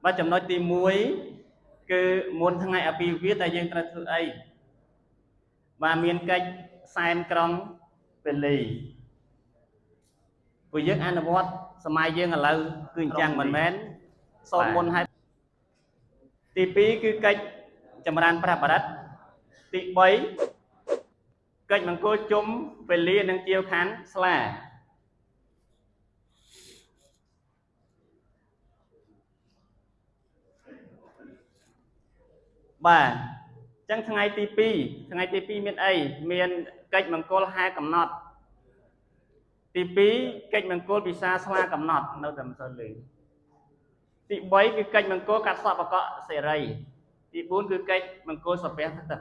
បាទចំណុចទី1គឺមុនថ្ងៃអាពាហ៍ពិពាហ៍តើយើងត្រូវធ្វើអីបាទមានកិច្ចសែនក្រុងពលីពួកយើងអនុវត្តសម័យយើងឥឡូវគឺអញ្ចឹងមិនមែនសូត្រមុនហើយទី2គឺកិច្ចចម្រើនព្រះបរិត្តទី3កិច្ចមង្គលជុំពលានិងជាវខណ្ឌស្លាបាទអញ្ចឹងថ្ងៃទី2ថ្ងៃទី2មានអីមានកិច្ចមង្គលហែកំណត់ទី2កិច្ចមង្គលពិសាស្លាកំណត់នៅតែមិនសូវលឺទី3គឺកិច្ចមង្គលកាត់សក់បកកសេរីទី4គឺកិច្ចមង្គលសាពះទឹក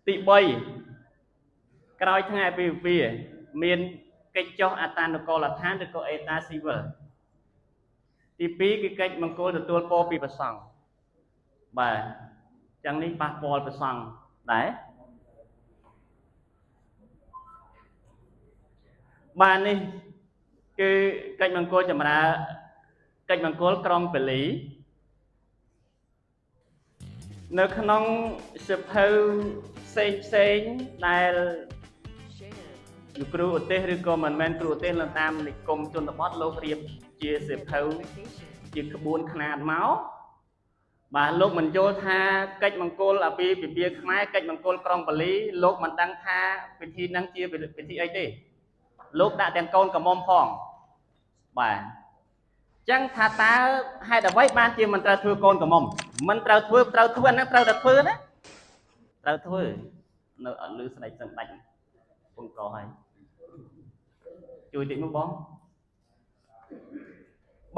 ទី3ក្រោយថ្ងៃអាពាហ៍ពិពាហ៍មានកិច្ចចុះអតានុកូលដ្ឋានឬក៏អេតាស៊ីវិលទី2គឺកិច្ចមង្គលទទួលពរពីព្រះសង្ឃបាទអញ្ចឹងនេះប៉ះពាល់ព្រះសង្ឃដែរបាទនេះគឺកិច្ចមង្គលចម្រើនកិច្ចមង្គលក្រុងពលីនៅក្នុងសៀវភៅផ្សេងផ្សេងដែលលោកគ្រូឧទេសឬក៏មិនមែនគ្រូឧទេសនៅតាមនិគមជនបទលោករៀបជាសៀវភៅជាក្បួនខ្នាតមកបាទលោកមិនយល់ថាកិច្ចមង្គលអាពាហ៍ពិពាហ៍ខ្មែរកិច្ចមង្គលក្រុងបាលីលោកមិនដឹងថាពិធីហ្នឹងជាពិធីអីទេលោកដាក់ទាំងកូនក្រមុំផងបាទចឹងថាតើហេតុអ្វីបានជាមិនត្រូវធ្វើកូនក្រមុំមិនត្រូវធ្វើត្រូវធ្វើអាហ្នឹងត្រូវតែធ្វើណាត្រូវធ្វើនៅអត់លឺស្ដេចសឹងដាច់ពងកហើយជួយតិចមកបង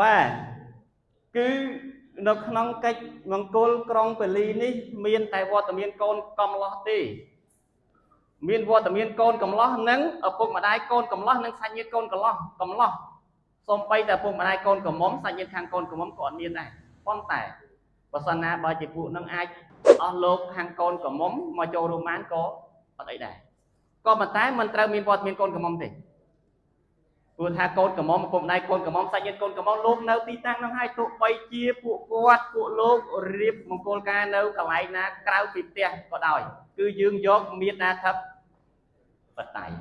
បាទគឺនៅក្នុងកិច្ចមង្គលក្រុងពលីនេះមានតែវត្តមានកូនកំឡោះទេមានវត្តមានកូនកំឡោះនិងឪពុកម្ដាយកូនកំឡោះនិងសាច់ញាតិកូនកំឡោះកំឡោះសូម្បីតែឪពុកម្ដាយកូនក្រមុំសាច់ញាតិខាងកូនក្រមុំក៏អត់មានដែរប៉ុន្តែបើសិនណាបើជាពួកនឹងអាចអស់លោកខាងកូនក្រមុំមកចូលរួមបានក៏អត់អីដែរក៏ប៉ុន្តែមិនត្រូវមានវត្តមានកូនក្រមុំទេព្រោះថាកូនក្រមុំឪពុកម្ដាយកូនក្រមុំសាច់ញាតិកូនក្រមុំលោកនៅទីតាំងនោះហើយទោះបីជាពួកគាត់ពួកលោករៀបមង្គលការនៅកន្លែងណាក្រៅពីផ្ទះក៏ដោយគឺយើងយកមេដាធិបតេយ្យ